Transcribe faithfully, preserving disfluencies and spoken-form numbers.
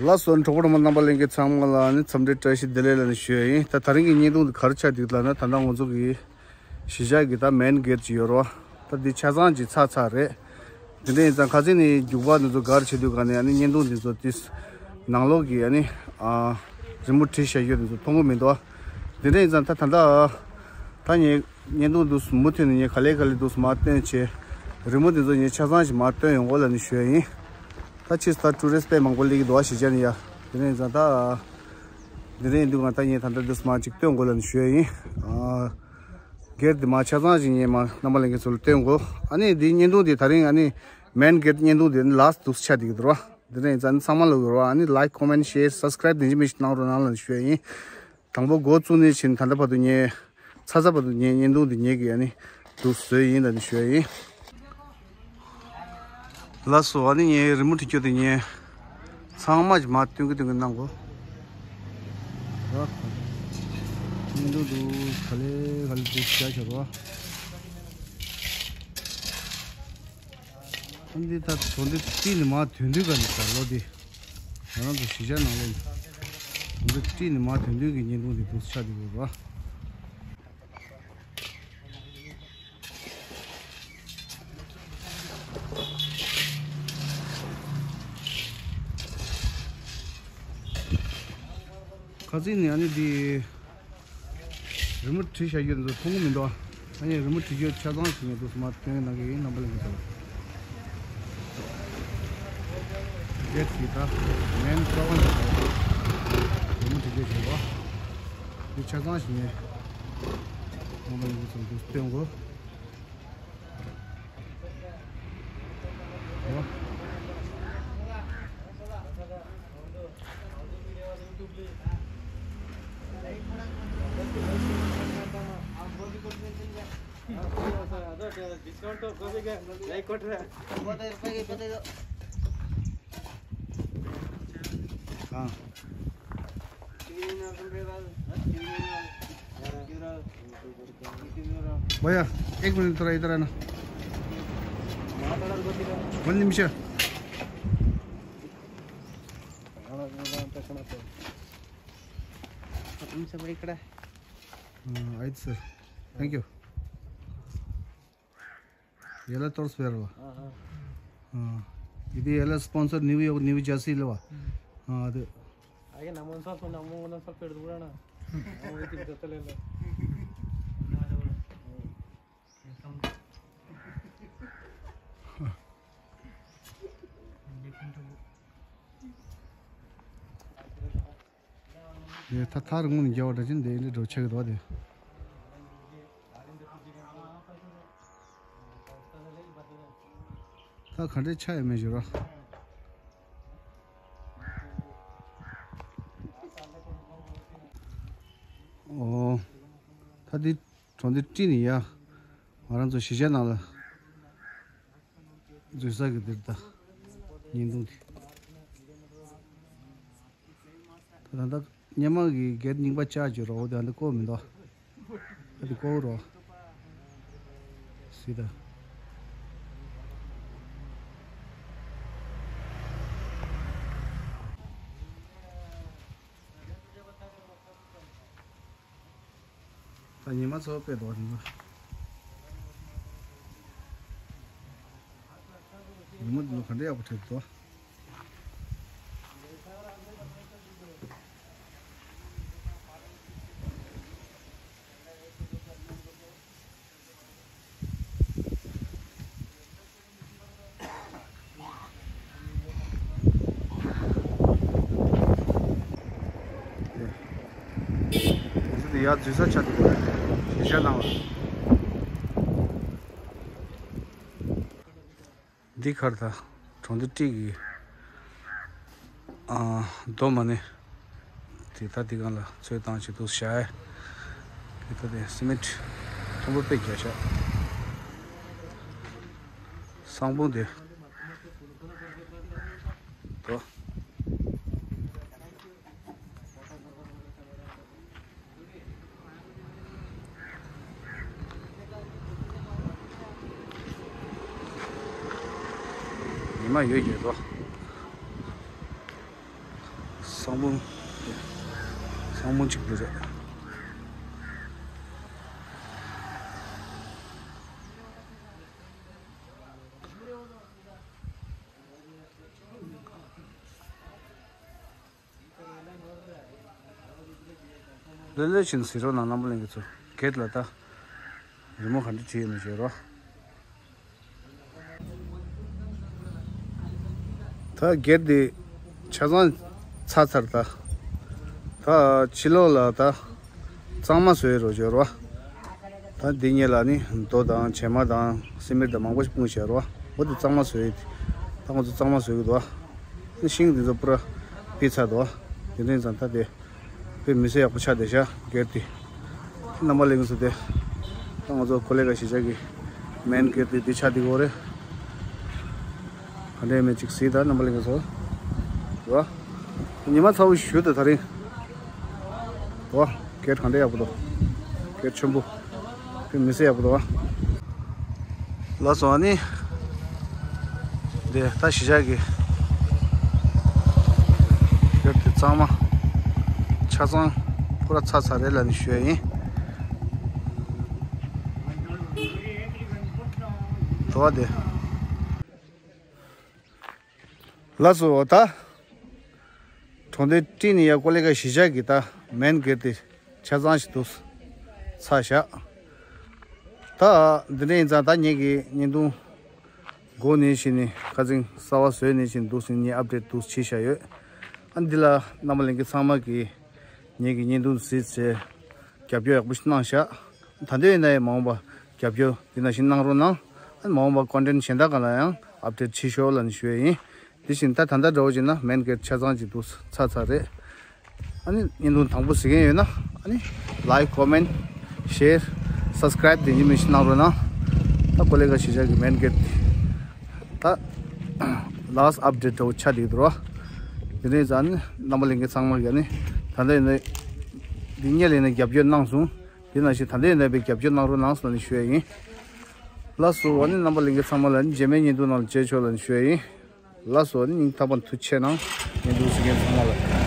ལགས་སོ། གྲོགས་པོ་རྣམ་པ་ལྷན་རྒྱས་ཚང་མ་ལ་ནི་འཚམས་འདྲི་བཀྲ་ཤིས་བདེ་ལེགས་ལ་ནི་ཞུ་ཡ་ཡིན། ད་དེ་རིང་གི་བརྙན་ཐུང་འདི་ག་རེ་ཆགས་འདུག་ལབ་ན། ད་ལྟ་ང་ཚོ་གི་གཞིས་ཆགས་ཀྱི་ད་མེན་གེ་ཊི་ཅིག་ཡོད་རེད་བ། ད་འདི་ཆ་ཚང་ཅིག་ཚར་ཚར་རེད། དེ་འདྲ་ཡིན་ཙང་ཁ་སང་ནས་རྒྱུག་པ་འདི་ཚོ་ག་རེ་བྱེད་དུས་ག་ནས་ཨ་ནི་བརྙན་ཐུང་འདི་ཚོ་ཏིས་ནང་ལོགས་ཀྱི་ཨ་ནི་ཨ་རི་མོ་བྲིས་བཞག་ཡོད་འདི་ཚོ་མཐོང་གི་མི་འདུག་བ། དེ་འདྲ་ཡིན་ཙང་ད་ད་ལྟ་ད་ངས་བརྙན་ཐུང་འདུག་མུ་མཐུད་ནས་ངས་ག་ལེ་ག་ལེ་འདུག་མར་སྟོན་བྱས། རི་མོ་འདི་ཚོ་ངས་ཆ་ཚང་ཞིག་མར་སྟོན་ཡོང་གོ་ལབ་ནས་ཞུ་ཡ་ཡིན། ད་ཕྱིས་ད་ཊུ་རི་སི་ཊི་དཔེ་མང་པོ་སླེབས་ཀྱི་འདུག་བ། གཞིས་ཆགས་ནས་ཡ། དེ་འདྲ་ཡིན་ཙང་ད་དེ་འདྲ་ཡིན་དུས་ང་ད་ངས་ད་ལྟ་འདུག་མར་ཅིག་སྟོན་དགོས་ལབ་ནས་ཞུ་ཡ་ཡིན། ཨ། སྒེར་དེ་མ་ཆ་ཚང་ཞིག་ངས་མ་རྣམ་པ་ལྷན་རྒྱས་ཚོ་ལ་སྟོན་དགོས། ཨ་ནི་འདི་བརྙན་ཐུང་དེ་ད་རིང་ཨ་ནི་མེན་གེ་ཊི་བརྙན་ཐུང་དེ་ནི་ལཱ་སི་ཊི་འདུག་ཆགས་བསྡད་ཀྱི་འདུག་ར། དེ་འདྲ་ཡིན་ཙང་ཨ་ནི་ཚང་མ་ལ་ཡོད་ར། ཨ་ནི་ལའིཀ་ཀོ་མེན་ཊི་ཤེར་སབ་སི་ཀ་རའིབ་དེ་འདྲ་མི་ཞིག་གནང་རོགས་གནང་ལབ་ནས་ཞུ་ཡ་ཡིན། དང་པོ་འགོ་བཙུགས་ནས་ཕྱིན་ད་ལྟ་བར་དུ་ངས་ཚ་ཚ་བར་དུ་ངས་བརྙན་ཐུང་དེ་ངས་ཀྱིས་ཨ་ནི་འདུག་བཟོས་ཡིན་ལབ་ནས་ཞུ་ཡ་ཡིན། ལགས་སོ། ཨ་ནི་ངའི་རི་མོ་བྲིས་རྒྱུ་དེ་ངས་ཚང་མ་ཞིག་མར་སྟོན་གི་སྟོན་གི་གནང་གོ། ར། སྙིང་སྡུག་འདུག་ག་ལེ་ག་ལེ་འདུག་བྱ་བྱ་རོ། ཨ་འདི་ད་གྲོང་སྡེ་ཊི་ནས་མར་ཐོན་དུས་ག་ནས་ད་ལོ་འདི་ང་རང་ཚོ་གཞིས་ཆགས་ནང་ལོ་གྲོང་སྡེ་ཊི་ནས་མར་ཐོན་དུས་ཀྱི་བརྙན་ཐུང་འདི་འདུག་ཆགས་འདུག་རོ། ཁ་སང་ནས་ཨ་ནི་འདི་རི་མོ་བྲིས་བཞག་རྒྱུ་འདི་ཚོ་མཐོང་གི་མི་འདུག་ཨ་ནི་རི་མོ་བྲིས་རྒྱུ་ཆ་ཚང་ཞིག་ངས་འདུག་སེ་མར་སྟོན་གནང་གི་ཡིན། རྣམ་པ་ལྷན་རྒྱས་ཚོ་ལ། རྒྱལ་སྲིད་དང་མེན་ཀྲོ་ཝན་རི་མོ་བྲིས་རྒྱུ་བྱེད་པ་འདི་ཆ་ཚང་ཞིག་ངས་རྣམ་པ་ལྷན་རྒྱས་ཚོ་ལ་འདུག་སྟོན་དགོས། हाँ। भैया, एक मिनट, थोड़ा इधर आना। वन निमिष। हाँ, आइट सर। Thank you. ಎಲ್ಲ ತೋರಿಸ್ಬೇಕಲ್ವ? ಹಾಂ, ಹಾಂ. ಹಾಂ. ಇದು ಎಲ್ಲ ಸ್ಪಾನ್ಸರ್ ನೀವು, ನೀವು ಜಾಸ್ತಿ ಇಲ್ವಾ? ಹ್ಮ್. ಹಾಂ, ಅದು. ಹಾಗೆ ನಮ್ಮ ಒಂದು ಸ್ವಲ್ಪ, ನಮ್ಮ ಒಂದೊಂದು ಸ್ವಲ್ಪ ಹಿಡಿದು ಬಿಡೋಣ. ನಾವು ಹೋಗ್ತೀವಿ ಜೊತೆಲೆಲ್ಲ. ཡེ་ཐ་ཐར་ངུན་རྒྱ་བ་འདྲ་ཅན་དེ་འདྲ་འགྲོ་ཆེ་གི་དོ་དེ། ད་ག་འདྲའི་ཆ་ཡོད་མེད་ཞུ་རོགས། ཨོ། ད་འདི་གྲོང་སྡེ་ཊི་ནས་ཡ། ང་རང་ཚོ་གཞིས་ཆགས་ནང་ལ་འཛུལ་ས་གི་འདིར་ད་བརྙན་ཐུང་དེ། ད་ད་སྙེ་མ་གི་གེ་ཊི་རྙིང་པ་ཆགས་ཀྱི་རོ། འོ་དེ་ཨ་འདི་བཀོག་མི་འདུག་ཨ་འདི་བཀོག་རོ། སི་ད། ད་ཉི་མ་ཚོ་དཔེ་འདུག་ཉི་མ། ཉི་མ་འདི་ལོ་ག་འདྲ་ཡག་པོ་བྲིས་འདུག་འདི་ཡར་འཛུལ་ས་ཆགས་འདུག་ག་གཞིས་ཆགས་ནང་ལ། འདི་ཁར་ད་གྲོང་སྡེ་ཊི་གི་ཨ་རྡོ་མ་ནི་དེ་ད་འདི་སྒང་ལ་ཚོད་བཏང་བྱེད་དུ་བཞག་ཡ། དེ་ད་དེ་སི་མེན་ཊི་མཐོན་པོ་དཔེ་རྒྱག་ཤག་ས་སྤུངས་དེ་དོ། ཉི་མ་ཡོད་ཡོད་དོ། ཁོང་གཅིག་པུ་རེད། ལོས་ལོས་བྱིན་ཟེར་རོགས་གནང་། རྣམ་པ་ལྷན་རྒྱས་ཚོ། གེད་ལ་ད་རི་མོ་ག་འདྲ་བྲིས་ཡོད་ན་བྱེད་རོགས། ད་གེད་འདི་ཆ་ཚང་ཚར་ཚར། ད་ད་ཕྱི་ལོགས་ལ་ད་གཙང་མ་བཟོས་རོགས་བྱེད་རོགས། ད་འདི་གཉིས་ལ་ནི་རྡོ་དང་བྱེ་མ་དང་སི་མིར་དང་མང་པོ་ཞིག་སྤུངས་བཞག་རོགས། འོ་དེ་གཙང་མ་བཟོས་ཡོད། ད་ང་ཚོ་གཙང་མ་བཟོས་ཡོད་དོ། ཤིང་འདི་ཚོ་པུ་ར་ཕུད་ཚར་དོ། དེ་འདྲ་ཡིན་ཙང་ད་དེ་དཔེ་མི་སྲིད་ཡག་པོ་ཆགས་བསྡད་ཤག་གེད་དེ། རྣམ་པ་ལྷན་རྒྱས་ཚོ། དེ་ད་ང་ཚོ་ཀོ་ལི་གྷལ་གཞིས་ཆགས་ཀྱི་མེན་གེད་དེ་འདི་ཆགས་བསྡད་ཀྱི་ཡོད་རེད། ག་འདྲ་མེད་ཅིག་གཟིགས་དང་རྣམ་པ་ལྷན་རྒྱས་ཚོ། རོ། ཉི་མ་ཚ་བོ་ཞིག་ཞུ་དང་། ད་རིང་རོ། གེད་ག་འདྲ་ཡག་པོ་འདུག་གེད་ཆེན་པོ། དཔེ་མི་སྲིད་ཡག་པོ་འདུག་ལགས་སོ། ཨ་ནི་འདི་ད་གཞིས་ཆགས་ཀྱི་གེད་དེ་གཙང་མ་ཆ་ཚང་པུ་ར་ཚར་ཚར་རེད་ལབ་ནས་ཞུ་ཡ་ཡིན། དོ་བ་དེ། ལགས་སོ། ད་གྲོང་སྡེ་སྤྲིན་ནས་ཡར་ཀོ་ལི་གྷལ་གཞིས་ཆགས་ཀྱི་ད་མེན་གེད་དེ་ཆ་ཚང་ཞིག་འདུག་ཚར་བཞག་ད་འདི་འདྲ་ཡིན་ཙང་ད་ངེད་ཀྱི་བརྙན་ཐུང་འགོ་ནས་བྱས་ནས་ཁ་སང་གསར་པ་བཟོས་ནས་བྱས་ནས་འདུག་སེ་ངས་ཨབ་ཌེཊ་འདུག་སེ་བྱས་བཞག་ཡོད། ཨ་འདི་ལ་རྣམ་པ་ལྷན་རྒྱས་ཚང་མ་གིས་ངེད་ཀྱི་བརྙན་ཐུང་གཟིགས་བྱས་རྒྱབ་སྐྱོར་ཡག་པོ་ཞིག་གནང་བཞག་ད་ལྟ་ཡིན་ན་ཡང་མ་འོངས་པ་རྒྱབ་སྐྱོར་འདི་ནང་བཞིན་གནང་རོགས་གནང་། ཨ་མ་འོངས་པ་ཀོན་ཊེན་ཊི་གཞན་དག་སྒང་ལ་ཡང་ཨབ་ཌེཊ་བྱེད་ཤོག་ལབ་ནས་ཞུ་ཡ་ཡིན། དེ་བཞིན་ད་ད་ལྟ་འདྲ་བོ་བྱས་ན་མེན་གེད་ཆ་ཚང་ཅིག་འདུག་ཚར་ཚར་རེད། ཨ་ནི་བརྙན་ཐུང་དང་པོ་གཟིགས་མཁན་ཡོད་ན་ཨ་ནི་ལའིཀ་ཀོ་མེན་ཊི་ཤེར་སབ་སི་ཀ་རེབ་དེ་ཡིན་མིན་ཞིག་གནང་རོགས་གནང་། ད་ཀོ་ལི་གྷལ་གཞིས་ཆགས་ཀྱི་མེན་གེད་ད་ལཱསི་ཊི་ཨབ་ཌེཊ་འདྲ་བོ་ཆགས་བསྡད་འདུག་རོ། དེ་འདྲ་ཡིན་ཙང་ཨ་ནི་རྣམ་པ་ལྷན་རྒྱས་ཚང་མ་གིས་ཨ་ནི་ད་ལྟ་ཡིན་ན་འདི་སྔོན་ལ་ཡིན་ན་རྒྱབ་སྐྱོར་གནང་སོང་། དེ་ནང་བཞིན་ད་ལྟ་ཡིན་ན་དཔེ་རྒྱབ་སྐྱོར་གནང་རོགས་གནང་ཟེར་ནས་ཞུ་ཡ་ཡིན། ལགས་སོ། ཨ་ནི་རྣམ་པ་ལྷན་རྒྱས་ཚང་མ་ལ་ཨ་ནི་རྗེས་མའི་བརྙན་ཐུང་ནང་ལ་མཇལ་ཆོག་ལབ་ནས་ཞུ་ཡ་ཡིན། ལགས་སོ། ཨ་ནི་སྙིང་ཐག་པ་ནས་ཐུགས་རྗེ་ཆེ་གནང་། བརྙན་ཐུང་གཟིགས་མཁན་ཚང་མ་ལ།